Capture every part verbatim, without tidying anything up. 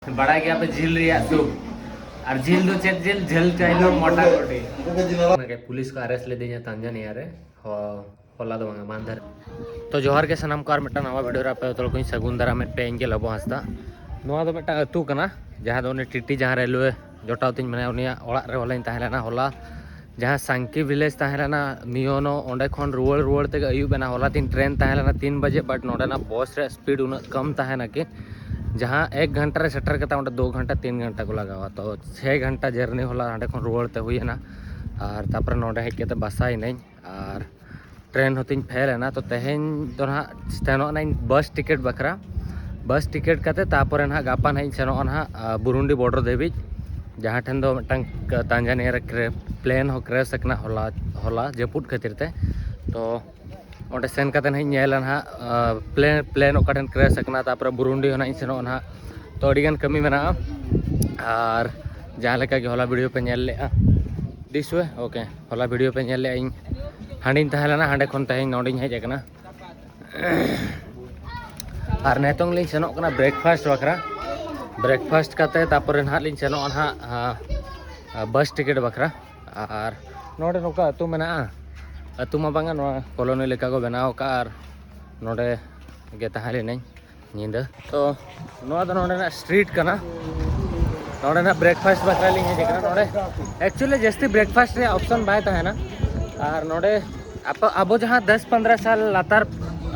ᱵᱟᱲᱟᱭ ᱜᱮᱭᱟ ᱯᱮ ᱡᱤᱞ ᱨᱮᱭᱟᱜ ᱥᱩᱯ᱾ ᱟᱨ ᱡᱤᱞ ᱫᱚ ᱪᱮᱫ ᱡᱤᱞ? ᱡᱷᱟᱹᱞ ᱪᱟᱭᱞᱚ ᱢᱚᱴᱟ ᱠᱚᱴᱤ᱾ ᱚᱱᱟᱜᱮ ᱯᱩᱞᱤᱥ ᱠᱚ ᱟᱨᱮᱥᱴ ᱞᱤᱫᱤᱧᱟ ᱛᱟᱱᱡᱟᱱᱤᱭᱟ ᱨᱮ᱾ ᱦᱚ, ᱦᱚᱞᱟ ᱫᱚ ᱵᱟᱝᱟ, ᱢᱟᱦᱫᱮᱨ᱾ ᱛᱚ ᱡᱚᱦᱟᱨ ᱜᱮ ᱥᱟᱱᱟᱢ ᱠᱚ, ᱟᱨ ᱢᱤᱫᱴᱟᱝ ᱱᱟᱣᱟ ᱵᱷᱤᱰᱤᱭᱳ ᱨᱮ ᱟᱯᱮ ᱡᱚᱛᱚ ᱦᱚᱲ ᱠᱚᱧ ᱥᱟᱹᱜᱩᱱ ᱫᱟᱨᱟᱢᱮᱫ ᱯᱮ᱾ ᱤᱧ ᱜᱮ ᱞᱟᱵᱚ ᱦᱟᱸᱥᱫᱟ᱾ ᱱᱚᱣᱟ ᱫᱚ ᱢᱤᱫᱴᱟᱝ ᱟᱹᱛᱩ ᱠᱟᱱᱟ, ᱡᱟᱦᱟᱸ ᱫᱚ ᱩᱱᱤ ᱴᱤᱴᱤ ᱡᱟᱦᱟᱸ ᱨᱮᱞᱣᱮ ᱡᱚᱴᱟᱣ ᱛᱤᱧ ᱢᱮᱱᱟᱭᱟ, ᱩᱱᱤᱭᱟᱜ ᱚᱲᱟᱜ ᱨᱮ ᱦᱚᱞᱟᱧ ᱛᱟᱦᱮᱸ ᱞᱮᱱᱟ᱾ ᱦᱚᱞᱟ ᱡᱟᱦᱟᱸ ᱥᱟᱝᱠᱤ ᱵᱷᱤᱞᱮᱡᱽ ᱛᱟᱦᱮᱸ ᱞᱮᱱᱟ ᱢᱤᱭᱳᱱᱳ, ᱚᱸᱰᱮ ᱠᱷᱚᱱ ᱨᱩᱣᱟᱹᱲ ᱨᱩᱣᱟᱹᱲ ᱛᱮᱜᱮ ᱟᱹᱭᱩᱵ ᱮᱱᱟ᱾ ᱦᱚᱞᱟ ᱫᱤᱱ ᱴᱨᱮᱱ ᱛᱟᱦᱮᱸ ᱞᱮᱱᱟ ᱛᱤᱱ ᱵᱟᱡᱮ, but ᱱᱚᱸᱰᱮᱱᱟᱜ ᱵᱚᱥ ᱨᱮᱭᱟᱜ ᱥᱯᱤᱰ ᱩᱱᱟᱹᱜ ᱠᱚᱢ ᱛᱟᱦᱮᱱᱟ ᱠᱤ ᱡᱟᱦᱟᱸ ᱮᱠ ᱜᱷᱚᱱᱴᱟ ᱨᱮ ᱥᱮᱴᱮᱨ ᱠᱟᱛᱮ ᱚᱸᱰᱮ ᱫᱩ ᱜᱷᱚᱱᱴᱟ ᱛᱤᱱ ᱜᱷᱚᱱᱴᱟ ᱠᱚ ᱞᱟᱜᱟᱣᱟ᱾ ᱛᱚ ᱪᱷᱮ ᱜᱷᱚᱱᱴᱟ ᱡᱟᱨᱱᱤ ᱦᱚᱞᱟ ᱦᱟᱸᱰᱮ ᱠᱷᱚᱱ ᱨᱩᱣᱟᱹᱲ ᱛᱮ ᱦᱩᱭᱮᱱᱟ᱾ ᱟᱨ ᱛᱟᱨᱯᱚᱨᱮ ᱱᱚᱸᱰᱮ ᱦᱮᱡ ᱠᱟᱛᱮ ᱵᱟᱥᱟᱭᱮᱱᱟᱹᱧ᱾ ᱟᱨ ᱴᱨᱮᱱ ᱦᱚᱸᱛᱤᱧ ᱯᱷᱮᱞ ᱮᱱᱟ᱾ ᱛᱚ ᱛᱮᱦᱮᱧ ᱫᱚ ᱱᱟᱦᱟᱜ ᱥᱮᱱᱚᱜ ᱟᱹᱧ ᱵᱟᱥ ᱴᱤᱠᱤᱴ ᱵᱟᱠᱷᱨᱟ᱾ ᱵᱟᱥ ᱴᱤᱠᱤᱴ ᱠᱟᱛᱮ ᱛᱟᱨᱯᱚᱨᱮ ᱱᱟᱦᱟᱜ ᱜᱟᱯᱟ ᱱᱟᱦᱟᱜ ᱤᱧ ᱥᱮᱱᱚᱜᱼᱟ ᱱᱟᱦᱟᱜ, ᱟ, ᱵᱩᱨᱩᱱᱰᱤ ᱵᱚᱰᱟᱨ ᱫᱷᱟᱹᱵᱤᱡ, ᱡᱟᱦᱟᱸ ᱴᱷᱮᱱ ᱫᱚ ᱢᱤᱫᱴᱟᱝ ᱠ-, ᱛᱟᱱᱡᱟᱱᱤᱭᱟ ᱨᱮ ᱠᱨᱮ-, ᱯᱞᱮᱱ ᱦᱚᱸ ᱠᱨᱮᱥ ᱟᱠᱟᱱᱟ ᱦᱚᱞᱟ, ᱦᱚᱞᱟ ᱡᱟᱹᱯᱩᱫ ᱠᱷᱟᱹᱛᱤᱨ ᱛᱮ᱾ ᱛᱚ ᱚᱸᱰᱮ ᱥᱮᱱ ᱠᱟᱛᱮ ᱱᱟᱦᱟᱜ ᱤᱧ ᱧᱮᱞᱟ ᱱᱟᱦᱟᱜ, ᱟ, ᱯᱞᱮᱱ, ᱯᱞᱮᱱ ᱚᱠᱟ ᱴᱷᱮᱱ ᱠᱨᱮᱥ ᱟᱠᱟᱱᱟ, ᱛᱟᱨᱯᱚᱨᱮ ᱵᱩᱨᱩᱱᱰᱤ ᱦᱚᱸ ᱱᱟᱦᱟᱜ ᱤᱧ ᱥᱮᱱᱚᱜᱼᱟ ᱱᱟᱦᱟᱜ᱾ ᱛᱚ ᱟᱹᱰᱤᱜᱟᱱ ᱠᱟᱹᱢᱤ ᱢᱮᱱᱟᱜᱼᱟ᱾ ᱟᱨ ᱡᱟᱦᱟᱸ ᱞᱮᱠᱟ ᱜᱮ ᱦᱚᱞᱟ ᱵᱷᱤᱰᱤᱭᱳ ᱯᱮ ᱧᱮᱞ ᱞᱮᱜᱼᱟ, ᱫᱤᱥ ᱳᱭᱮ, ᱳᱠᱮ, ᱦᱚᱞᱟ ᱵᱷᱤᱰᱤᱭᱳ ᱯᱮ ᱧᱮᱞ ᱞᱮᱜᱼᱟ, ᱤᱧ ᱦᱟᱸᱰᱮᱧ ᱛᱟᱦᱮᱸ ᱞᱮᱱᱟ, ᱦᱟᱸᱰᱮ ᱠᱷᱚᱱ ᱛᱮᱦᱮᱧ ᱱᱚᱸᱰᱮᱧ ᱦᱮᱡ ᱟᱠᱟᱱᱟ᱾ ᱟᱨ ᱱᱤᱛᱚᱝ ᱞᱤᱧ ᱥᱮᱱᱚᱜ ᱠᱟᱱᱟ ᱵᱨᱮᱠᱯᱷᱟᱥᱴ ᱵᱟᱠᱷᱨᱟ᱾ ᱵᱨᱮᱠᱯᱷᱟᱥᱴ ᱠᱟᱛᱮ ᱛᱟᱨᱯᱚᱨᱮ ᱱᱟᱦᱟᱜ ᱞᱤᱧ ᱥᱮᱱᱚᱜᱼᱟ ᱱᱟᱦᱟᱜ, ᱟ, ᱟ, ᱵᱟᱥ ᱴᱤᱠᱤᱴ ᱵᱟᱠᱷᱨᱟ᱾ ᱟᱨ ᱱᱚᱰᱮ ᱱᱚᱝᱠᱟ ᱟᱹᱛᱩ ᱢᱮᱱᱟᱜᱼᱟ, ᱟᱹᱛᱩ ᱢᱟ ᱵᱟᱝᱟ, ᱱᱚᱣᱟ ᱠᱚᱞᱚᱱᱤ ᱞᱮᱠᱟ ᱠᱚ ᱵᱮᱱᱟᱣ ᱟᱠᱟᱫᱼᱟ᱾ ᱟᱨ ᱱᱚᱰᱮ ᱜᱮ ᱛᱟᱦᱮᱸ ᱞᱮᱱᱟᱹᱧ ᱧᱤᱫᱟᱹ᱾ ᱛᱚ ᱱᱚᱣᱟ ᱫᱚ ᱱᱚᱰᱮᱱᱟᱜ ᱥᱴᱨᱤᱴ ᱠᱟᱱᱟ᱾ ᱱᱚᱰᱮᱱᱟᱜ ᱵᱨᱮᱠᱯᱷᱟᱥᱴ ᱵᱟᱠᱷᱨᱟ ᱞᱤᱧ ᱦᱮᱡ ᱟᱠᱟᱱᱟ᱾ ᱱᱚᱰᱮ ᱮᱠᱪᱩᱭᱮᱞᱤ ᱡᱟᱹᱥᱛᱤ ᱵᱨᱮᱠᱯᱷᱟᱥᱴ ᱨᱮᱭᱟᱜ ᱚᱯᱥᱚᱱ ᱵᱟᱭ ᱛᱟᱦᱮᱱᱟ᱾ ᱟᱨ ᱱᱚᱰᱮ ᱟᱯᱮ, ᱟᱵᱚ ᱡᱟᱦᱟᱸ ᱫᱚᱥ ᱯᱚᱱᱫᱽᱨᱚ ᱥᱟᱞ ᱞᱟᱛᱟᱨ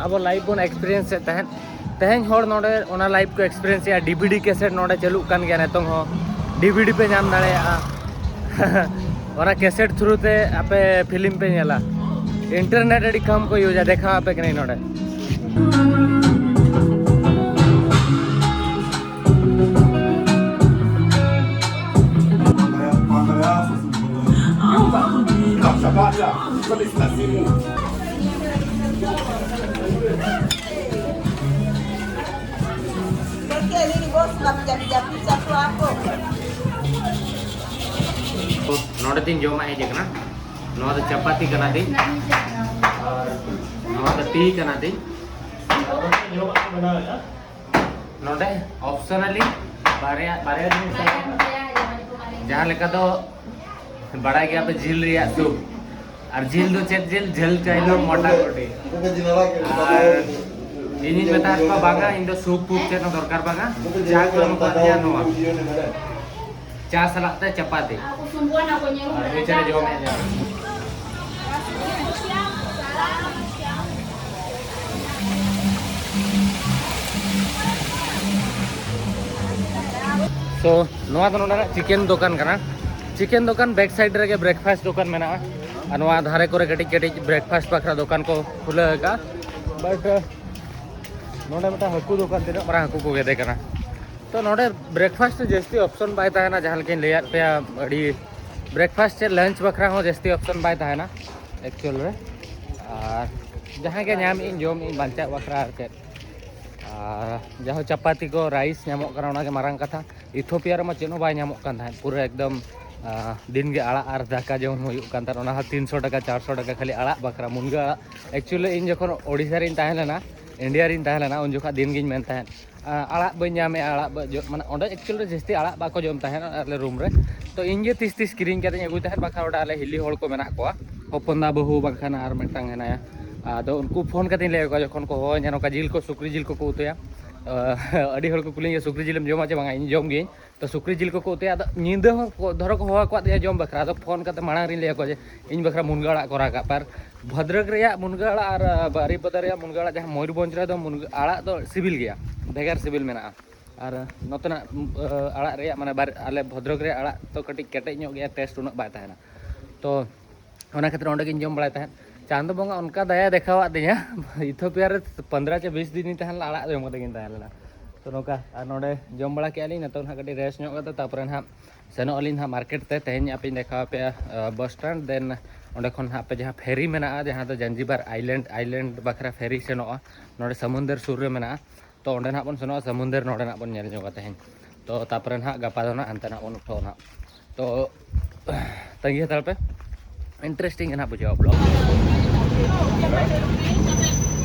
ᱟᱵᱚ ᱞᱟᱭᱤᱯᱷ ᱵᱚᱱ ᱮᱠᱥᱯᱤᱨᱤᱭᱮᱱᱥ ᱮᱫ ᱛᱟᱦᱮᱸᱫ, ᱛᱮᱦᱮᱧ ᱦᱚᱲ ᱱᱚᱰᱮ ᱚᱱᱟ ᱞᱟᱭᱤᱯᱷ ᱠᱚ ᱮᱠᱥᱯᱤᱨᱤᱭᱮᱱᱥ ᱮᱫᱼᱟ᱾ ᱰᱤ ᱵᱷᱤ ᱰᱤ ᱠᱮᱥᱮᱴ ᱱᱚᱰᱮ ᱪᱟᱹᱞᱩᱜ ᱠᱟᱱ ᱜᱮᱭᱟ ᱱᱤᱛᱚᱝ ᱦᱚᱸ, ᱰᱤ ᱵᱷᱤ ᱰᱤ ᱯᱮ ᱧᱟᱢ ᱫᱟᱲᱮᱭᱟᱜᱼᱟ᱾ ᱚᱱᱟ ᱠᱮᱥᱮᱴ ᱛᱷᱨᱩ ᱛᱮ ᱟᱯᱮ ᱯᱷᱤᱞᱢ ᱯᱮ ᱧᱮᱞᱟ᱾ ᱤᱱᱴᱟᱨᱱᱮᱴ ᱟᱹᱰᱤ ᱠᱚᱢ ᱠᱚ ᱤᱭᱩᱡᱟ, ᱫᱮᱠᱷᱟᱣ ᱟᱯᱮ ᱠᱟᱹᱱᱟᱹᱧ ᱱᱚᱰᱮ᱾ ᱱᱚᱰᱮ ᱛᱤᱧ ᱡᱚᱢᱟᱜ ᱦᱮᱡ ᱟᱠᱟᱱᱟ᱾ ᱱᱚᱣᱟ ᱫᱚ ᱪᱟᱯᱟᱛᱤ ᱠᱟᱱᱟ ᱫᱤᱧ, ᱟᱨ ᱱᱚᱣᱟ ᱫᱚ ᱴᱤ ᱠᱟᱱᱟ ᱫᱤᱧ᱾ ᱱᱚᱰᱮ ᱚᱯᱥᱚᱱᱟᱞᱤ ᱵᱟᱨᱭᱟ ᱵᱟᱨᱭᱟ ᱡᱤᱱᱤᱥ ᱛᱟᱦᱮᱸ ᱠᱟᱱᱟ᱾ ᱡᱟᱦᱟᱸ ᱞᱮᱠᱟ ᱫᱚ ᱵᱟᱲᱟᱭ ᱜᱮᱭᱟ ᱯᱮ ᱡᱤᱞ ᱨᱮᱭᱟᱜ ᱥᱩᱯ, ᱟᱨ ᱡᱤᱞ ᱫᱚ ᱪᱮᱫ ᱡᱤᱞ? ᱡᱷᱟᱹᱞ ᱪᱟᱭᱞᱚ ᱢᱚᱴᱟ ᱠᱚᱴᱤ᱾ ᱟᱨ ᱤᱧᱤᱧ ᱢᱮᱛᱟ ᱠᱚᱣᱟ, ᱵᱟᱝᱟ, ᱤᱧ ᱫᱚ ᱥᱩᱯ ᱯᱩᱯ ᱪᱮᱫ ᱦᱚᱸ ᱫᱚᱨᱠᱟᱨ ᱵᱟᱝᱟ, ᱡᱟ ᱠᱚ ᱮᱢ ᱠᱟᱫᱤᱧᱟ ᱱᱚᱣᱟ ᱪᱟ ᱥᱟᱞᱟᱜ ᱛᱮ ᱪᱟᱯᱟᱛᱤ᱾ ᱟᱨ ᱱᱩᱭ ᱪᱮᱫ ᱮ ᱡᱚᱢᱮᱫ ᱧᱟᱢ᱾ So, ᱱᱚᱣᱟ ᱫᱚ ᱱᱚᱰᱮᱱᱟᱜ ᱪᱤᱠᱮᱱ ᱫᱚᱠᱟᱱ ᱠᱟᱱᱟ᱾ ᱪᱤᱠᱮᱱ ᱫᱚᱠᱟᱱ ᱵᱮᱠ ᱥᱟᱭᱤᱰ ᱨᱮᱜᱮ ᱵᱨᱮᱠᱯᱷᱟᱥᱴ ᱫᱚᱠᱟᱱ ᱢᱮᱱᱟᱜᱼᱟ᱾ ᱟᱨ ᱱᱚᱣᱟ ᱫᱷᱟᱨᱮ ᱠᱚᱨᱮ ᱠᱟᱹᱴᱤᱡ ᱠᱟᱹᱴᱤᱡ ᱵᱨᱮᱠᱯᱷᱟᱥᱴ ᱵᱟᱠᱷᱨᱟ ᱫᱚᱠᱟᱱ ᱠᱚ ᱠᱷᱩᱞᱟᱹᱣ ᱟᱠᱟᱫᱼᱟ᱾ ᱵᱟᱴ ᱱᱚᱰᱮ ᱢᱤᱫᱴᱟᱝ ᱦᱟᱹᱠᱩ ᱫᱚᱠᱟᱱ, ᱛᱤᱱᱟᱹᱜ ᱢᱟᱨᱟᱝ ᱦᱟᱹᱠᱩ ᱠᱚ ᱜᱮᱫᱮ ᱠᱟᱱᱟ᱾ ᱛᱚ ᱱᱚᱰᱮ ᱵᱨᱮᱠᱯᱷᱟᱥᱴ ᱨᱮ ᱡᱟᱹᱥᱛᱤ ᱚᱯᱥᱚᱱ ᱵᱟᱭ ᱛᱟᱦᱮᱱᱟ, ᱡᱟᱦᱟᱸ ᱞᱮᱠᱟᱧ ᱞᱟᱹᱭᱟᱫ ᱯᱮᱭᱟ᱾ ᱟᱹᱰᱤ ᱵᱨᱮᱠᱯᱷᱟᱥᱴ ᱪᱮᱫ ᱞᱟᱧᱪ ᱵᱟᱠᱷᱨᱟ ᱦᱚᱸ ᱡᱟᱹᱥᱛᱤ ᱚᱯᱥᱚᱱ ᱵᱟᱭ ᱛᱟᱦᱮᱱᱟ ᱮᱠᱪᱩᱭᱮᱞ ᱨᱮ᱾ ᱟᱨ ᱡᱟᱦᱟᱸ ᱜᱮ ᱧᱟᱢ ᱤᱧ ᱡᱚᱢ ᱤᱧ ᱵᱟᱧᱪᱟᱜ ᱵᱟᱠᱷᱨᱟ ᱟᱨ ᱪᱮᱫ᱾ ᱟᱨ ᱡᱟᱦᱳ ᱪᱟᱯᱟᱛᱤ ᱠᱚ, ᱨᱟᱭᱤᱥ ᱧᱟᱢᱚᱜ ᱠᱟᱱᱟ, ᱚᱱᱟᱜᱮ ᱢᱟᱨᱟᱝ ᱠᱟᱛᱷᱟ᱾ ᱤᱛᱷᱳᱯᱤᱭᱟ ᱨᱮᱢᱟ ᱪᱮᱫ ᱦᱚᱸ ᱵᱟᱭ ᱧᱟᱢᱚᱜ ᱠᱟᱱ ᱛᱟᱦᱮᱸᱫ, ᱯᱩᱨᱟᱹ ᱮᱠᱫᱚᱢ ᱟᱸ, ᱫᱤᱱ ᱜᱮ ᱟᱲᱟᱜ ᱟᱨ ᱫᱟᱠᱟ ᱡᱚᱢ ᱦᱩᱭᱩᱜ ᱠᱟᱱ ᱛᱟᱦᱮᱸᱫ, ᱚᱱᱟ ᱦᱚᱸ ᱛᱤᱱᱥᱚ ᱴᱟᱠᱟ, ᱪᱟᱨᱥᱚ ᱴᱟᱠᱟ ᱠᱷᱟᱹᱞᱤ ᱟᱲᱟᱜ ᱵᱟᱠᱷᱨᱟ, ᱢᱩᱱᱜᱟᱹ ᱟᱲᱟᱜ᱾ ᱮᱠᱪᱩᱭᱮᱞᱤ ᱤᱧ ᱡᱚᱠᱷᱚᱱ ᱳᱰᱤᱥᱟ ᱨᱤᱧ ᱛᱟᱦᱮᱸ ᱞᱮᱱᱟ, ᱤᱱᱰᱤᱭᱟ ᱨᱤᱧ ᱛᱟᱦᱮᱸ ᱞᱮᱱᱟ, ᱩᱱ ᱡᱚᱠᱷᱚᱱ ᱫᱤᱱ ᱜᱤᱧ ᱢᱮᱱ ᱛᱟᱦᱮᱸᱫ, ᱟᱸ, ᱟᱲᱟᱜ ᱵᱟᱹᱧ ᱧᱟᱢᱮᱫᱼᱟ, ᱟᱲᱟᱜ ᱵᱟᱹᱧ ᱡᱚᱢ, ᱢᱟᱱᱮ ᱚᱸᱰᱮ ᱮᱠᱪᱩᱭᱮᱞᱤ ᱡᱟᱹᱥᱛᱤ ᱟᱲᱟᱜ ᱵᱟᱠᱚ ᱡᱚᱢ ᱛᱟᱦᱮᱸᱫ ᱟᱞᱮ ᱨᱩᱢ ᱨᱮ᱾ ᱛᱚ ᱤᱧ ᱜᱮ ᱛᱤᱥ ᱛᱤᱥ ᱠᱤᱨᱤᱧ ᱠᱟᱛᱮᱧ ᱟᱹᱜᱩᱭ ᱛᱟᱦᱮᱸᱫ, ᱵᱟᱠᱷᱟᱱ ᱚᱸᱰᱮ ᱟᱞᱮ ᱦᱤᱞᱤ ᱦᱚᱲ ᱠᱚ ᱢᱮᱱᱟᱜ ᱠᱚᱣᱟ, ᱦᱚᱯᱚᱱ ᱫᱟ ᱵᱟᱹᱦᱩ ᱵᱟᱝᱠᱷᱟᱱ ᱟᱨ ᱢᱤᱫᱴᱟᱝ ᱦᱮᱱᱟᱭᱟ᱾ ᱟᱫᱚ ᱩᱱᱠᱩ ᱯᱷᱳᱱ ᱠᱟᱛᱮᱧ ᱞᱟᱹᱭ ᱟᱠᱚᱣᱟ, ᱡᱚᱠᱷᱚᱱ ᱠᱚ ᱦᱚᱦᱚᱧᱟ, ᱱᱚᱝᱠᱟ ᱡᱤᱞ ᱠᱚ, ᱥᱩᱠᱨᱤ ᱡᱤᱞ ᱠᱚᱠᱚ ᱩᱛᱩᱭᱟ᱾ ᱟᱹᱰᱤ ᱦᱚᱲ ᱠᱚ ᱠᱩᱞᱤᱧᱟ, "ᱥᱩᱠᱨᱤ ᱡᱤᱞᱮᱢ ᱡᱚᱢᱟ ᱪᱮ ᱵᱟᱝᱟ?" ᱤᱧ ᱡᱚᱢ ᱜᱤᱭᱟᱹᱧ᱾ ᱛᱚ ᱥᱩᱠᱨᱤ ᱡᱤᱞ ᱠᱚᱠᱚ ᱩᱛᱩᱭᱟ᱾ ᱟᱫᱚ ᱧᱤᱫᱟᱹ ᱦᱚᱸ ᱠᱚ, ᱫᱷᱚᱨᱚ ᱠᱚ ᱦᱚᱦᱚ ᱟᱠᱟᱫ ᱞᱤᱧᱟ ᱡᱚᱢ ᱵᱟᱠᱷᱨᱟ, ᱟᱫᱚ ᱯᱷᱳᱱ ᱠᱟᱛᱮ ᱢᱟᱲᱟᱝ ᱨᱤᱧ ᱞᱟᱹᱭ ᱟᱠᱚᱣᱟ ᱡᱮ ᱤᱧ ᱵᱟᱠᱷᱨᱟ ᱢᱩᱱᱜᱟᱹ ᱟᱲᱟᱜ ᱠᱚ ᱨᱟᱠᱟᱵ᱾ ᱟᱨ ᱵᱷᱚᱫᱨᱚᱠ ᱨᱮᱭᱟᱜ ᱢᱩᱱᱜᱟᱹ ᱟᱲᱟᱜ ᱟᱨ, ᱟᱸ, ᱵᱟᱨᱤᱯᱟᱫᱟ ᱨᱮᱭᱟᱜ ᱢᱩᱱᱜᱟᱹ ᱟᱲᱟᱜ, ᱡᱟᱦᱟᱸ ᱢᱚᱭᱩᱨᱵᱷᱚᱸᱡᱽ ᱨᱮᱫᱚ ᱢᱩᱱᱜᱟᱹ ᱟᱲᱟᱜ ᱫᱚ ᱥᱤᱵᱤᱞ ᱜᱮᱭᱟ, ᱵᱷᱮᱜᱟᱨ ᱥᱤᱵᱤᱞ ᱢᱮᱱᱟᱜᱼᱟ᱾ ᱟᱨ ᱱᱚᱛᱮᱱᱟᱜ, ᱟᱸ, ᱟᱲᱟᱜ ᱨᱮᱭᱟᱜ, ᱢᱟᱱᱮ, ᱵᱟᱨ-, ᱟᱞᱮ ᱵᱷᱚᱫᱨᱚᱠ ᱨᱮᱭᱟᱜ ᱟᱲᱟᱜ ᱫᱚ ᱠᱟᱹᱴᱤᱡ ᱠᱮᱴᱮᱡ ᱧᱚᱜ ᱜᱮᱭᱟ, ᱴᱮᱥᱴ ᱩᱱᱟᱹᱜ ᱵᱟᱭ ᱛᱟᱦᱮᱱᱟ᱾ ᱛᱚ ᱚᱱᱟ ᱠᱷᱟᱹᱛᱤᱨ ᱚᱸᱰᱮ ᱜᱤᱧ ᱡᱚᱢ ᱵᱟᱲᱟᱭ ᱛᱟᱦᱮᱸᱫ᱾ ᱪᱟᱸᱫᱚ ᱵᱚᱸᱜᱟ ᱚᱱᱠᱟ ᱫᱟᱭᱟ ᱫᱮᱠᱷᱟᱣᱟᱫ ᱫᱤᱧᱟ, ᱤᱛᱷᱳᱯᱤᱭᱟ ᱨᱮ ᱯᱚᱱᱫᱽᱨᱚ ᱪᱮ ᱵᱤᱥ ᱫᱤᱱᱤᱧ ᱛᱟᱦᱮᱸ ᱞᱮᱱᱟ, ᱟᱲᱟᱜ ᱡᱚᱢ ᱠᱟᱛᱮ ᱜᱤᱧ ᱛᱟᱦᱮᱸ ᱞᱮᱱᱟ᱾ ᱛᱚ ᱱᱚᱝᱠᱟ, ᱟᱨ ᱱᱚᱰᱮ ᱡᱚᱢ ᱵᱟᱲᱟ ᱠᱮᱜᱼᱟ ᱞᱤᱧ, ᱱᱤᱛᱚᱜ ᱱᱟᱦᱟᱜ ᱠᱟᱹᱴᱤᱡ ᱨᱮᱥᱴ ᱧᱚᱜ ᱠᱟᱛᱮ ᱛᱟᱨᱯᱚᱨᱮ ᱱᱟᱦᱟᱜ ᱥᱮᱱᱚᱜ ᱟᱹᱞᱤᱧ ᱱᱟᱦᱟᱜ ᱢᱟᱨᱠᱮᱴ ᱛᱮ᱾ ᱛᱮᱦᱮᱧ ᱟᱯᱮᱧ ᱫᱮᱠᱷᱟᱣ ᱟᱯᱮᱭᱟ, ᱟᱸ, ᱵᱟᱥ ᱥᱴᱮᱱᱰ, ᱫᱮᱱ ᱚᱸᱰᱮ ᱠᱷᱚᱱ ᱱᱟᱦᱟᱜ ᱟᱯᱮ ᱡᱟᱦᱟᱸ ᱯᱷᱮᱨᱤ ᱢᱮᱱᱟᱜᱼᱟ, ᱡᱟᱦᱟᱸ ᱫᱚ ᱡᱟᱸᱡᱤᱵᱟᱨ ᱟᱭᱞᱮᱱᱰ, ᱟᱭᱞᱮᱱᱰ ᱵᱟᱠᱷᱨᱟ ᱯᱷᱮᱨᱤ ᱥᱮᱱᱚᱜᱼᱟ, ᱱᱚᱰᱮ ᱥᱟᱢᱩᱱᱫᱟᱹᱨ ᱥᱩᱨ ᱨᱮ ᱢᱮᱱᱟᱜᱼᱟ᱾ ᱛᱚ ᱚᱸᱰᱮ ᱱᱟᱦᱟᱜ ᱵᱚᱱ ᱥᱮᱱᱚᱜᱼᱟ, ᱥᱟᱢᱩᱱᱫᱟᱹᱨ ᱱᱚᱰᱮ ᱱᱟᱦᱟᱜ ᱵᱚᱱ ᱧᱮᱞ ᱧᱚᱜᱟ ᱛᱮᱦᱮᱧ᱾ ᱛᱚ ᱛᱟᱨᱯᱚᱨᱮ ᱱᱟᱦᱟᱜ ᱜᱟᱯᱟ ᱫᱚ ᱱᱟᱦᱟᱜ ᱦᱟᱱᱛᱮ ᱱᱟᱦᱟᱜ ᱵᱚᱱ ᱩᱴᱷᱟᱹᱣᱟ ᱱᱟᱦᱟᱜ᱾ ᱛᱚ ᱛᱟᱺᱜᱤ ᱦᱟᱛᱟᱲ ᱯᱮ, ᱤᱱᱴᱟᱨᱮᱥᱴᱤᱝ ᱜᱮ ᱱᱟᱦᱟᱜ ᱵᱩᱡᱷᱟᱹᱜᱼᱟ blog.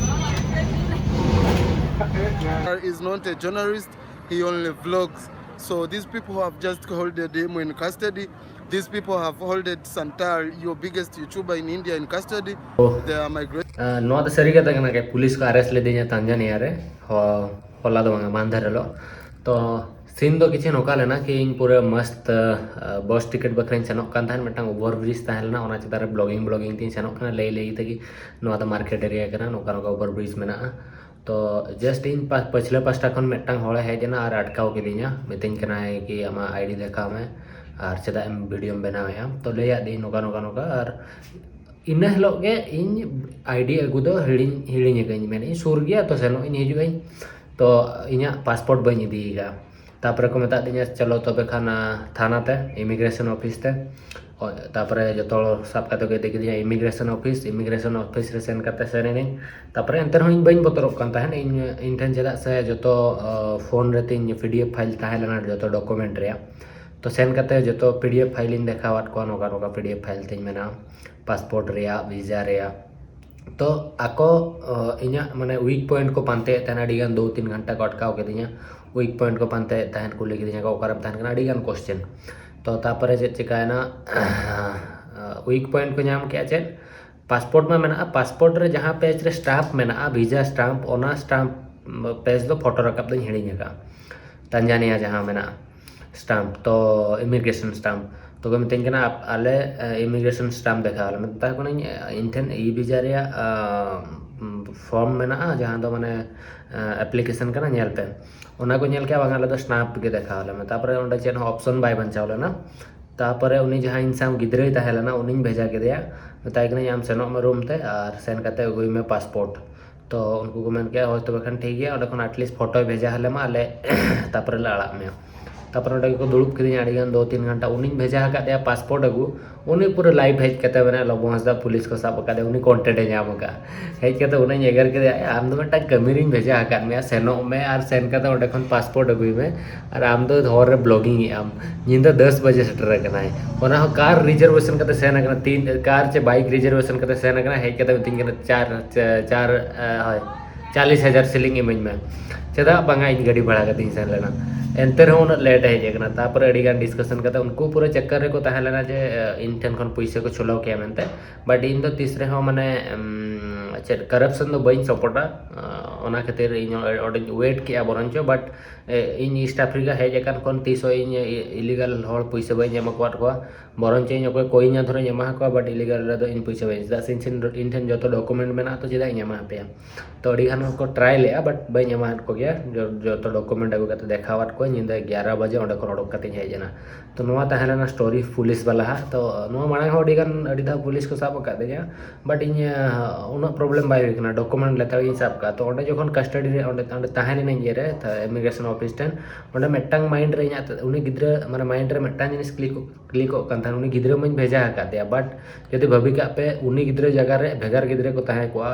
Is not a journalist, he only vlogs. So these people have just holded him in custody. These people have holded Santal, your biggest YouTuber in India, in custody. Oh. They are migrating. ᱱᱚᱣᱟ ᱫᱚ ᱥᱟᱹᱨᱤ ᱠᱟᱛᱷᱟ ᱠᱟᱱᱟ ᱠᱤ, police ᱠᱚ arrest ᱞᱤᱫᱤᱧᱟ ᱛᱟᱱᱡᱟᱱᱤᱭᱟ ᱨᱮ᱾ ᱦᱚ- ᱦᱚᱞᱟ ᱫᱚ ᱵᱟᱝᱟ, ᱢᱟᱦᱫᱮᱨ ᱦᱤᱞᱳᱜ᱾ ᱛᱚ ᱥᱤᱱ ᱫᱚ ᱠᱤᱪᱷᱩ ᱱᱚᱝᱠᱟ ᱞᱮᱱᱟ ᱠᱤ ᱤᱧ ᱯᱩᱨᱟᱹ ᱢᱚᱥᱛ ᱵᱚᱥ ᱴᱤᱠᱤᱴ ᱵᱟᱠᱷᱨᱟᱧ ᱥᱮᱱᱚᱜ ᱠᱟᱱ ᱛᱟᱦᱮᱸᱫ᱾ ᱢᱤᱫᱴᱟᱝ ᱳᱵᱷᱟᱨ ᱵᱨᱤᱡᱽ ᱛᱟᱦᱮᱸ ᱞᱮᱱᱟ, ᱚᱱᱟ ᱪᱮᱛᱟᱱ ᱨᱮ ᱵᱞᱚᱜᱤᱝ ᱵᱞᱚᱜᱤᱝ ᱛᱤᱧ ᱥᱮᱱᱚᱜ ᱠᱟᱱᱟ, ᱞᱟᱹᱭ ᱞᱟᱹᱭ ᱛᱮᱜᱮ ᱱᱚᱣᱟ ᱫᱚ ᱢᱟᱨᱠᱮᱴ ᱮᱨᱤᱭᱟ ᱠᱟᱱᱟ, ᱱᱚᱝᱠᱟ ᱱᱚᱝᱠᱟ ᱳᱵᱷᱟᱨ ᱵᱨᱤᱡᱽ ᱢᱮᱱᱟᱜᱼᱟ᱾ ᱛᱚ ᱡᱟᱥᱴ ᱤᱧ ᱯᱟ- ᱯᱟᱹᱪᱷᱞᱟᱹ ᱯᱟᱥᱴᱟ ᱠᱷᱚᱱ ᱢᱤᱫᱴᱟᱝ ᱦᱚᱲᱮ ᱦᱮᱡ ᱮᱱᱟ ᱟᱨ ᱟᱴᱠᱟᱣ ᱠᱤᱫᱤᱧᱟ, ᱢᱤᱛᱟᱹᱧ ᱠᱟᱱᱟᱭ ᱠᱤ ᱟᱢᱟᱜ ᱟᱭᱰᱤ ᱫᱮᱠᱷᱟᱣ ᱢᱮ ᱟᱨ ᱪᱮᱫᱟᱜ ᱮᱢ ᱵᱷᱤᱰᱤᱭᱳᱢ ᱵᱮᱱᱟᱣᱮᱫᱼᱟ᱾ ᱛᱚ ᱞᱟᱹᱭᱟᱫ ᱫᱤᱧ ᱱᱚᱝᱠᱟ ᱱᱚᱝᱠᱟ ᱱᱚᱝᱠᱟ, ᱟᱨ ᱤᱱᱟᱹ ᱦᱤᱞᱳᱜ ᱜᱮ ᱤᱧ ᱟᱭᱰᱤ ᱟᱹᱜᱩ ᱫᱚ ᱦᱤᱲᱤᱧ ᱦᱤᱲᱤᱧ ᱟᱠᱟᱫᱟᱹᱧ, ᱢᱮᱱᱮᱫ ᱥᱩᱨ ᱜᱮᱭᱟ ᱛᱚ ᱥᱮᱱᱚᱜ ᱤᱧ ᱦᱤᱡᱩᱜ ᱟᱹᱧ᱾ ᱛᱚ ᱤᱧᱟᱹᱜ ᱯᱟᱥᱯᱳᱨᱴ ᱵᱟᱹᱧ ᱤᱫᱤ ᱟᱠᱟᱫᱼᱟ᱾ ᱛᱟᱯᱚᱨᱮ ᱠᱚ ᱢᱮᱛᱟᱫ ᱫᱤᱧᱟ ᱪᱚᱞᱚ ᱛᱚᱵᱮ ᱠᱷᱟᱱ ᱛᱷᱟᱱᱟ ᱛᱮ, ᱤᱢᱤᱜᱨᱮᱥᱚᱱ ᱚᱯᱷᱤᱥ ᱛᱮ᱾ ᱚ- ᱛᱟᱯᱚᱨᱮ ᱡᱚᱛᱚ ᱦᱚᱲ ᱥᱟᱵ ᱠᱟᱛᱮ ᱠᱚ ᱤᱫᱤ ᱠᱮᱫᱤᱧᱟ ᱤᱢᱤᱜᱨᱮᱥᱚᱱ ᱚᱯᱷᱤᱥ᱾ ᱤᱢᱤᱜᱨᱮᱥᱚᱱ ᱚᱯᱷᱤᱥ ᱨᱮ ᱥᱮᱱ ᱠᱟᱛᱮ ᱥᱮᱱ ᱮᱱᱟᱹᱧ᱾ ᱛᱟᱯᱚᱨᱮ ᱮᱱᱛᱮ ᱨᱮᱦᱚᱸ ᱤᱧ ᱵᱟᱹᱧ ᱵᱚᱛᱚᱨᱚᱜ ᱠᱟᱱ ᱛᱟᱦᱮᱸᱫ᱾ ᱤᱧ ᱤᱧ ᱴᱷᱮᱱ ᱪᱮᱫᱟᱜ ᱥᱮ ᱡᱚᱛᱚ ᱯᱷᱳᱱ ᱨᱮ ᱛᱤᱧ ᱯᱤ ᱰᱤ ᱮᱯᱷ ᱯᱷᱟᱭᱤᱞ ᱛᱟᱦᱮᱸ ᱞᱮᱱᱟ, ᱡᱚᱛᱚ ᱰᱚᱠᱩᱢᱮᱱᱴ ᱨᱮᱭᱟᱜ᱾ ᱛᱚ ᱥᱮᱱ ᱠᱟᱛᱮ ᱡᱚᱛᱚ ᱯᱤ ᱰᱤ ᱮᱯᱷ ᱯᱷᱟᱭᱤᱞ ᱤᱧ ᱫᱮᱠᱷᱟᱣᱟᱫ ᱠᱚᱣᱟ, ᱱᱚᱝᱠᱟ ᱱᱚᱝᱠᱟ ᱯᱤ ᱰᱤ ᱮᱯᱷ ᱯᱷᱟᱭᱤᱞ ᱛᱤᱧ ᱢᱮᱱᱟᱜᱼᱟ, ᱯᱟᱥᱯᱳᱨᱴ ᱨᱮᱭᱟᱜ, ᱵᱷᱤᱥᱟ ᱨᱮᱭᱟᱜ᱾ ᱛᱚ ᱟᱠᱚ ᱚ, ᱤᱧᱟᱹᱜ ᱢᱟᱱᱮ ᱣᱤᱠ ᱯᱚᱭᱮᱱᱴ ᱠᱚ ᱯᱟᱱᱛᱮᱭᱮᱫ ᱛᱟᱦᱮᱱᱟ᱾ ᱟᱹᱰᱤ ᱜᱟᱱ ᱫᱩ ᱛᱤᱱ ᱜᱷᱚᱱᱴᱟ ᱠᱚ ᱟᱴᱠᱟᱣ ᱠᱤᱫᱤᱧᱟ, ᱣᱤᱠ ᱯᱚᱭᱮᱱᱴ ᱠᱚ ᱯᱟᱱᱛᱮᱭᱮᱫ ᱛᱟᱦᱮᱱ, ᱠᱩᱞᱤ ᱠᱤᱫᱤᱧᱟ ᱠᱚ ᱚᱠᱟᱨᱮᱢ ᱛᱟᱦᱮᱱ ᱠᱟᱱᱟ, ᱟᱹᱰᱤ ᱜᱟᱱ ᱠᱚᱥᱪᱮᱱ᱾ ᱛᱚ ᱛᱟᱯᱚᱨᱮ ᱪᱮᱫ ᱪᱤᱠᱟᱭᱮᱱᱟ, ᱣᱤᱠ ᱯᱚᱭᱮᱱᱴ ᱠᱚ ᱧᱟᱢ ᱠᱮᱫᱼᱟ ᱪᱮᱫ, ᱯᱟᱥᱯᱳᱨᱴ ᱢᱟ ᱢᱮᱱᱟᱜᱼᱟ, ᱯᱟᱥᱯᱳᱨᱴ ᱨᱮ ᱡᱟᱦᱟᱸ ᱯᱮᱡᱽ ᱨᱮ ᱥᱴᱟᱢᱯ ᱢᱮᱱᱟᱜᱼᱟ, ᱵᱷᱤᱥᱟ ᱥᱴᱟᱢᱯ, ᱚᱱᱟ ᱥᱴᱟᱢᱯ ᱯᱮᱡᱽ ᱫᱚ ᱯᱷᱳᱴᱳ ᱨᱟᱠᱟᱵ ᱫᱚᱧ ᱦᱤᱲᱤᱧ ᱟᱠᱟᱫᱼᱟ, ᱛᱟᱱᱡᱟᱱᱤᱭᱟ ᱡᱟᱦᱟᱸ ᱢᱮᱱᱟᱜᱼᱟ ᱥᱴᱟᱢᱯ, ᱛᱚ ᱤᱢᱤᱜᱨᱮᱥᱚᱱ ᱥᱴᱟᱢᱯ᱾ ᱛᱚ ᱠᱚ ᱢᱤᱛᱟᱹᱧ ᱠᱟᱱᱟ, "ᱟᱯ- ᱟᱞᱮ ᱤᱢᱤᱜᱨᱮᱥᱚᱱ ᱥᱴᱟᱢᱯ ᱫᱮᱠᱷᱟᱣ ᱟᱞᱮ ᱢᱮ᱾" ᱢᱮᱛᱟ ᱠᱚ ᱠᱟᱹᱱᱟᱹᱧ, "ᱤᱧ ᱴᱷᱮᱱ ᱤ ᱵᱷᱤᱥᱟ ᱨᱮᱭᱟᱜ ᱯᱷᱚᱨᱢ ᱢᱮᱱᱟᱜᱼᱟ, ᱡᱟᱦᱟᱸ ᱫᱚ ᱢᱟᱱᱮ ᱮᱯᱞᱤᱠᱮᱥᱚᱱ ᱠᱟᱱᱟ, ᱧᱮᱞ ᱯᱮ᱾" ᱚᱱᱟ ᱠᱚ ᱧᱮᱞ ᱠᱮᱜᱼᱟ, "ᱵᱟᱝ, ᱟᱞᱮ ᱫᱚ ᱥᱴᱟᱢᱯ ᱜᱮ ᱫᱮᱠᱷᱟᱣ ᱟᱞᱮ ᱢᱮ᱾" ᱛᱟᱯᱚᱨᱮ ᱚᱸᱰᱮ ᱪᱮᱫ ᱦᱚᱸ ᱚᱯᱥᱚᱱ ᱵᱟᱭ ᱵᱟᱧᱪᱟᱣ ᱞᱮᱱᱟ᱾ ᱛᱟᱯᱚᱨᱮ ᱩᱱᱤ ᱡᱟᱦᱟᱸᱭ ᱤᱧ ᱥᱟᱶ ᱜᱤᱫᱽᱨᱟᱹᱭ ᱛᱟᱦᱮᱸ ᱞᱮᱱᱟ, ᱩᱱᱤᱧ ᱵᱷᱮᱡᱟ ᱠᱮᱫᱮᱭᱟ, ᱢᱮᱛᱟᱭ ᱠᱟᱹᱱᱟᱹᱧ, "ᱟᱢ ᱥᱮᱱᱚᱜ ᱢᱮ ᱨᱩᱢ ᱛᱮ ᱟᱨ ᱥᱮᱱ ᱠᱟᱛᱮ ᱟᱹᱜᱩᱭ ᱢᱮ ᱯᱟᱥᱯᱳᱨᱴ᱾" ᱛᱚ ᱩᱱᱠᱩ ᱠᱚ ᱢᱮᱱ ᱠᱮᱜᱼᱟ, "ᱦᱳᱭ ᱛᱚᱵᱮ ᱠᱷᱟᱱ ᱴᱷᱤᱠ ᱜᱮᱭᱟ, ᱚᱸᱰᱮ ᱠᱷᱚᱱ ᱟᱴᱞᱤᱥᱴ ᱯᱷᱳᱴᱳᱭ ᱵᱷᱮᱡᱟ ᱟᱞᱮ ᱢᱟ, ᱟᱞᱮ ᱛᱟᱯᱚᱨᱮ ᱞᱮ ᱟᱲᱟᱜ ᱢᱮᱭᱟ᱾" ᱛᱟᱯᱚᱨᱮ ᱚᱸᱰᱮ ᱜᱮᱠᱚ ᱫᱩᱲᱩᱵ ᱠᱤᱫᱤᱧᱟ ᱟᱹᱰᱤ ᱜᱟᱱ, ᱫᱩ ᱛᱤᱱ ᱜᱷᱚᱱᱴᱟ᱾ ᱩᱱᱤᱧ ᱵᱷᱮᱡᱟ ᱟᱠᱟᱫᱮᱭᱟ ᱯᱟᱥᱯᱳᱨᱴ ᱟᱹᱜᱩ, ᱩᱱᱤ ᱯᱩᱨᱟᱹ ᱞᱟᱭᱤᱵᱷ ᱦᱮᱡ ᱠᱟᱛᱮ ᱢᱟᱱᱮ ᱞᱚᱵᱚ ᱦᱟᱸᱥᱫᱟ ᱯᱩᱞᱤᱥ ᱠᱚ ᱥᱟᱵ ᱟᱠᱟᱫᱮᱭᱟ, ᱩᱱᱤ ᱠᱚᱱᱴᱮᱱᱴ ᱮ ᱧᱟᱢ ᱟᱠᱟᱫᱼᱟ᱾ ᱦᱮᱡ ᱠᱟᱛᱮ ᱩᱱᱤᱧ ᱮᱜᱮᱨ ᱠᱮᱫᱮᱭᱟ, "ᱟᱢ ᱫᱚ ᱢᱤᱫᱴᱟᱝ ᱠᱟᱹᱢᱤ ᱨᱤᱧ ᱵᱷᱮᱡᱟ ᱟᱠᱟᱫ ᱢᱮᱭᱟ, ᱥᱮᱱᱚᱜ ᱢᱮ ᱟᱨ ᱥᱮᱱ ᱠᱟᱛᱮ ᱚᱸᱰᱮ ᱠᱷᱚᱱ ᱯᱟᱥᱯᱳᱨᱴ ᱟᱹᱜᱩᱭ ᱢᱮ, ᱟᱨ ᱟᱢ ᱫᱚ ᱦᱚᱨ ᱨᱮ ᱵᱞᱚᱜᱤᱝ ᱮᱫ ᱟᱢ, ᱧᱤᱫᱟᱹ ᱫᱚᱥ ᱵᱟᱡᱮ ᱥᱮᱴᱮᱨ ᱟᱠᱟᱱᱟᱭ, ᱚᱱᱟ ᱦᱚᱸ ᱠᱟᱨ ᱨᱤᱡᱟᱨᱵᱷᱮᱥᱚᱱ ᱠᱟᱛᱮ ᱥᱮᱱ ᱟᱠᱟᱱᱟ, ᱛᱤᱱ ᱠᱟᱨ ᱪᱮ ᱵᱟᱭᱤᱠ ᱨᱤᱡᱟᱨᱵᱷᱮᱥᱚᱱ ᱠᱟᱛᱮ ᱥᱮᱱ ᱟᱠᱟᱱᱟ, ᱦᱮᱡ ᱠᱟᱛᱮ ᱢᱤᱛᱟᱹᱧ ᱠᱟᱱᱟ ᱪᱟᱨ ᱪᱟᱨ ᱦᱳᱭ ᱪᱟᱞᱤᱥ ᱦᱟᱡᱟᱨ ᱥᱤᱞᱤᱝ ᱤᱢᱟᱹᱧ ᱢᱮ᱾" ᱪᱮᱫᱟᱜ ᱵᱟᱝᱟ, ᱤᱧ ᱜᱟᱹᱰᱤ ᱵᱷᱟᱲᱟ ᱠᱟᱛᱮᱧ ᱥᱮᱱ ᱞᱮᱱᱟ᱾ ᱮᱱᱛᱮ ᱨᱮᱦᱚᱸ ᱩᱱᱟᱹᱜ ᱞᱮᱴ ᱦᱮᱡ ᱟᱠᱟᱱᱟ᱾ ᱛᱟᱨᱯᱚᱨᱮ ᱟᱹᱰᱤ ᱜᱟᱱ ᱰᱤᱥᱠᱟᱥᱚᱱ ᱠᱟᱛᱮ ᱩᱱᱠᱩ ᱯᱩᱨᱟᱹ ᱪᱟᱠᱠᱟᱨ ᱨᱮᱠᱚ ᱛᱟᱦᱮᱸ ᱞᱮᱱᱟ ᱡᱮ ᱤᱧ ᱴᱷᱮᱱ ᱠᱷᱚᱱ ᱯᱩᱭᱥᱟᱹ ᱠᱚ ᱪᱷᱩᱞᱟᱹᱣ ᱠᱮᱭᱟ ᱢᱮᱱᱛᱮ᱾ ᱵᱟᱴ ᱤᱧ ᱫᱚ ᱛᱤᱥ ᱨᱮᱦᱚᱸ ᱢᱟᱱᱮ ᱪᱮᱫ ᱠᱟᱨᱟᱯᱥᱚᱱ ᱫᱚ ᱵᱟᱹᱧ ᱥᱟᱯᱳᱨᱴᱟ᱾ ᱚᱱᱟ ᱠᱷᱟᱹᱛᱤᱨ ᱤᱧ ᱚᱸᱰᱮᱧ ᱳᱭᱮᱴ ᱠᱮᱜᱼᱟ ᱵᱚᱨᱚᱱᱪᱚ᱾ ᱵᱟᱴ ᱤᱧ ᱤᱥᱴ ᱟᱯᱷᱨᱤᱠᱟ ᱦᱮᱡ ᱟᱠᱟᱱ ᱠᱷᱚᱱ ᱛᱤᱥ ᱦᱚᱸ ᱤᱧ ᱤᱞᱤᱜᱟᱞ ᱦᱚᱲ ᱯᱩᱭᱥᱟᱹ ᱵᱟᱹᱧ ᱮᱢ ᱟᱠᱟᱫ ᱠᱚᱣᱟ᱾ ᱵᱚᱨᱚᱱᱪᱚ ᱤᱧ ᱚᱠᱚᱭ ᱠᱚᱭᱤᱧᱟ ᱫᱷᱚᱨᱚᱧ ᱮᱢᱟ ᱠᱚᱣᱟ, ᱵᱟᱴ ᱤᱞᱤᱜᱟᱞ ᱨᱮᱫᱚ ᱤᱧ ᱯᱩᱭᱥᱟᱹ ᱵᱟᱹᱧ, ᱪᱮᱫᱟᱜ ᱥᱮ ᱤᱧ ᱴᱷᱮᱱ ᱡᱚᱛᱚ ᱰᱚᱠᱩᱢᱮᱱᱴ ᱢᱮᱱᱟᱜᱼᱟ, ᱛᱚ ᱪᱮᱫᱟᱜ ᱤᱧ ᱮᱢᱟ ᱯᱮᱭᱟ? ᱛᱚ ᱟᱹᱰᱤ ᱜᱟᱱ ᱠᱚ ᱴᱨᱟᱭ ᱞᱮᱜᱼᱟ, ᱵᱟᱴ ᱵᱟᱹᱧ ᱮᱢᱟᱫ ᱠᱚᱜᱮᱭᱟ᱾ ᱡᱚᱛᱚ ᱰᱚᱠᱩᱢᱮᱱᱴ ᱟᱹᱜᱩ ᱠᱟᱛᱮ ᱫᱮᱠᱷᱟᱣᱟᱫ ᱠᱚᱣᱟ, ᱧᱤᱫᱟᱹ ᱮᱜᱟᱨᱚ ᱵᱟᱡᱮ ᱚᱸᱰᱮ ᱠᱷᱚᱱ ᱚᱰᱚᱠ ᱠᱟᱛᱮᱧ ᱦᱮᱡ ᱮᱱᱟ᱾ ᱛᱚ ᱱᱚᱣᱟ ᱛᱟᱦᱮᱸ ᱞᱮᱱᱟ ᱥᱴᱳᱨᱤ ᱯᱩᱞᱤᱥ ᱵᱟᱞᱟ ᱦᱟᱜ᱾ ᱛᱚ ᱱᱚᱣᱟ ᱢᱟᱲᱟᱝ ᱦᱚᱸ ᱟᱹᱰᱤ ᱜᱟᱱ, ᱟᱹᱰᱤ ᱫᱷᱟᱣ ᱯᱩᱞᱤᱥ ᱠᱚ ᱥᱟᱵ ᱟᱠᱟᱫ ᱫᱤᱧᱟ, ᱵᱟᱴ ᱤᱧ ᱩᱱᱟᱹᱜ ᱯᱨᱚᱵᱞᱮᱢ ᱵᱟᱭ ᱦᱩᱭ ᱠᱟᱱᱟ, ᱰᱚᱠᱩᱢᱮᱱᱴ ᱞᱮᱛᱟᱲ ᱜᱤᱧ ᱥᱟᱵ ᱠᱟᱜᱼᱟ᱾ ᱛᱚ ᱚᱸᱰᱮ ᱡᱚᱠᱷᱚᱱ ᱠᱟᱥᱴᱟᱰᱤ ᱨᱮ ᱚᱸᱰᱮ ᱚᱸᱰᱮ ᱛᱟᱦᱮᱸ ᱞᱮᱱᱟᱹᱧ ᱤᱭᱟᱹ ᱨᱮ, ᱤᱢᱤᱜᱨᱮᱥᱚᱱ ᱚᱯᱷᱤᱥ ᱴᱷᱮᱱ, ᱚᱸᱰᱮ ᱢᱤᱫᱴᱟᱝ ᱢᱟᱭᱤᱱᱰ ᱨᱮ ᱤᱧᱟᱹᱜ ᱩᱱᱤ ᱜᱤᱫᱽᱨᱟᱹ ᱢᱟᱱᱮ ᱢᱟᱭᱤᱱᱰ ᱨᱮ ᱢᱤᱫᱴᱟᱝ ᱡᱤᱱᱤᱥ ᱠᱞᱤᱠ ᱠᱞᱤᱠᱚᱜ ᱠᱟᱱ ᱛᱟᱦᱮᱱ, ᱩᱱᱤ ᱜᱤᱫᱽᱨᱟᱹ ᱢᱟᱧ ᱵᱷᱮᱡᱟ ᱟᱠᱟᱫᱮᱭᱟ᱾ ᱵᱟᱴ ᱡᱩᱫᱤ ᱵᱷᱟᱹᱵᱤ ᱠᱟᱜ ᱯᱮ, ᱩᱱᱤ ᱜᱤᱫᱽᱨᱟᱹ ᱡᱟᱭᱜᱟ ᱨᱮ ᱵᱷᱮᱜᱟᱨ ᱜᱤᱫᱽᱨᱟᱹ ᱠᱚ ᱛᱟᱦᱮᱸ ᱠᱚᱜᱼᱟ,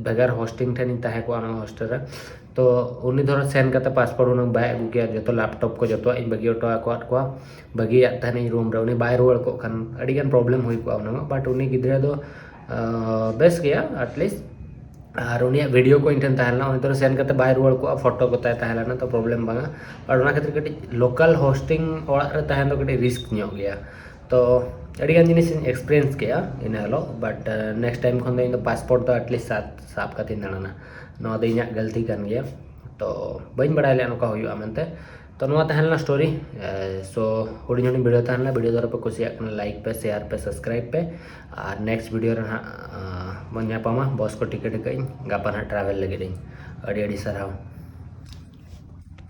ᱵᱷᱮᱜᱟᱨ ᱦᱳᱥᱴᱤᱝ ᱴᱷᱮᱱᱤᱧ ᱛᱟᱦᱮᱸ ᱠᱚᱜᱼᱟ ᱚᱱᱟ ᱦᱳᱥᱴᱮᱞ ᱨᱮ᱾ ᱛᱚ ᱩᱱᱤ ᱫᱷᱚᱨᱚ ᱥᱮᱱ ᱠᱟᱛᱮ ᱯᱟᱥᱯᱳᱨᱴ ᱦᱩᱱᱟᱹᱝ ᱵᱟᱭ ᱟᱹᱜᱩ ᱠᱮᱭᱟ, ᱡᱚᱛᱚ ᱞᱮᱯᱴᱚᱯ ᱠᱚ ᱡᱚᱛᱚᱣᱟᱜ ᱤᱧ ᱵᱟᱹᱜᱤ ᱦᱚᱴᱚ ᱟᱠᱟᱫ ᱠᱚᱣᱟ, ᱵᱟᱹᱜᱤᱭᱟᱫ ᱛᱟᱦᱮᱱᱤᱧ ᱨᱩᱢ ᱨᱮ, ᱩᱱᱤ ᱵᱟᱭ ᱨᱩᱣᱟᱹᱲ ᱠᱚᱜ ᱠᱷᱟᱱ ᱟᱹᱰᱤ ᱜᱟᱱ ᱯᱨᱚᱵᱞᱮᱢ ᱦᱩᱭ ᱠᱚᱜᱼᱟ ᱦᱩᱱᱟᱹᱝ᱾ ᱵᱟᱴ ᱩᱱᱤ ᱜᱤᱫᱽᱨᱟᱹ ᱫᱚ ᱵᱮᱥ ᱜᱮᱭᱟ, ᱟᱴᱞᱤᱥᱴ ᱟᱨ ᱩᱱᱤᱭᱟᱜ ᱵᱷᱤᱰᱤᱭᱳ ᱠᱚ ᱤᱧ ᱴᱷᱮᱱ ᱛᱟᱦᱮᱸ ᱞᱮᱱᱟ, ᱩᱱᱤ ᱫᱚ ᱥᱮᱱ ᱠᱟᱛᱮ ᱵᱟᱭ ᱨᱩᱣᱟᱹᱲ ᱠᱚᱜᱼᱟ, ᱯᱷᱳᱴᱳ ᱠᱚ ᱛᱟᱭ ᱛᱟᱦᱮᱸ ᱞᱮᱱᱟ, ᱛᱚ ᱯᱨᱚᱵᱞᱮᱢ ᱵᱟᱝᱟ᱾ ᱟᱨ ᱚᱱᱟ ᱠᱷᱟᱹᱛᱤᱨ ᱠᱟᱹᱴᱤᱡ ᱞᱳᱠᱟᱞ ᱦᱳᱥᱴᱤᱝ ᱚᱲᱟᱜ ᱨᱮ ᱛᱟᱦᱮᱱ ᱫᱚ ᱠᱟᱹᱴᱤᱡ ᱨᱤᱥᱠ ᱧᱚᱜ ᱜᱮᱭᱟ᱾ ᱛᱚ ᱟᱹᱰᱤᱜᱟᱱ ᱡᱤᱱᱤᱥ ᱤᱧ ᱮᱠᱥᱯᱤᱨᱤᱭᱮᱱᱥ ᱠᱮᱜᱼᱟ ᱤᱱᱟᱹ ᱦᱤᱞᱳᱜ, ᱵᱟᱴ ᱱᱮᱠᱥᱴ ᱴᱟᱭᱤᱢ ᱠᱷᱚᱱ ᱫᱚ ᱤᱧ ᱫᱚ ᱯᱟᱥᱯᱳᱨᱴ ᱫᱚ ᱟᱴᱞᱤᱥᱴ ᱥᱟᱵ ᱥᱟᱵ ᱠᱟᱛᱮᱧ ᱫᱟᱬᱟᱱᱟ᱾ ᱱᱚᱣᱟ ᱫᱚ ᱤᱧᱟᱹᱜ ᱜᱟᱹᱞᱛᱤ ᱠᱟᱱ ᱜᱮᱭᱟ, ᱛᱚ ᱵᱟᱹᱧ ᱵᱟᱲᱟᱭ ᱞᱮᱫᱼᱟ ᱱᱚᱝᱠᱟ ᱦᱩᱭᱩᱜᱼᱟ ᱢᱮᱱᱛᱮ᱾ ᱛᱚ ᱱᱚᱣᱟ ᱛᱟᱦᱮᱸ ᱞᱮᱱᱟ ᱥᱴᱳᱨᱤ᱾ ᱥᱳ ᱦᱩᱰᱤᱧ ᱦᱩᱰᱤᱧ ᱵᱷᱤᱰᱤᱭᱳ ᱛᱟᱦᱮᱸ ᱞᱮᱱᱟ, ᱵᱷᱤᱰᱤᱭᱳ ᱫᱚ ᱟᱨ ᱯᱮ ᱠᱩᱥᱤᱭᱟᱜ ᱠᱟᱱᱟ, ᱞᱟᱭᱤᱠ ᱯᱮ, ᱥᱮᱭᱟᱨ ᱯᱮ, ᱥᱟᱵᱥᱠᱨᱟᱭᱤᱵ ᱯᱮ᱾ ᱟᱨ ᱱᱮᱠᱥᱴ ᱵᱷᱤᱰᱤᱭᱳ ᱨᱮ ᱱᱟᱦᱟᱜ ᱵᱚᱱ ᱧᱟᱯᱟᱢᱟ ᱵᱚᱥ ᱠᱚ ᱴᱤᱠᱤᱴ ᱟᱠᱟᱫ ᱟᱹᱧ, ᱜᱟᱯᱟ ᱱᱟᱦᱟᱜ ᱴᱨᱟᱵᱷᱮᱞ ᱞᱟᱹᱜᱤᱫ ᱟᱹᱧ᱾ ᱟᱹᱰᱤ ᱟᱹᱰᱤ ᱥᱟᱨᱦᱟᱣ᱾